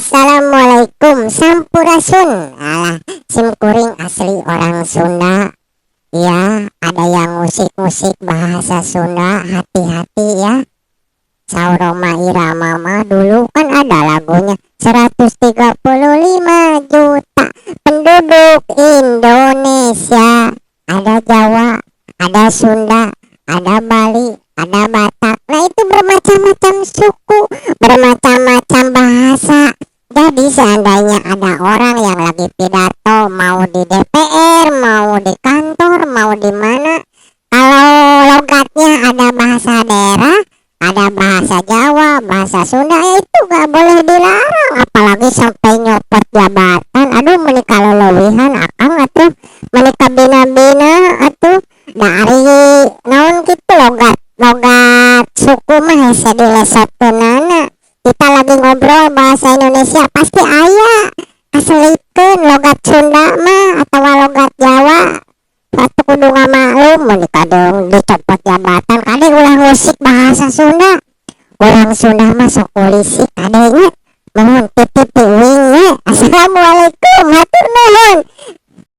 Assalamualaikum, sampurasun. Alah, sim kuring asli orang Sunda ya. Ada yang musik-musik bahasa Sunda, hati-hati ya. Saur Rhoma Irama mah dulu kan ada lagunya, 135 juta penduduk Indonesia, ada Jawa, ada Sunda, ada Bali, ada Batak. Nah, itu bermacam-macam suku, bermacam-macam bahasa. Jadi seandainya ada orang yang lagi pidato, mau di DPR, mau di kantor, mau di mana, kalau logatnya ada bahasa daerah, ada bahasa Jawa, bahasa Sunda, ya itu gak boleh dilarang, apalagi sampai nyopot jabatan. Aduh, meni kaleuwihan akang atuh, meni kabina-bina atuh. Dari naon gitu, logat logat suku mah hese dilesotkeunana. Kita lagi ngobrol bahasa Indonesia pasti aya kaselipkeun logat Sunda mah atau logat Jawa. Satu kudu ngamaklum, meni kadang dicopot jabatan. Kade ulah ngusik bahasa Sunda. Orang Sunda mah sok polisi, kadenya. Mohon titip di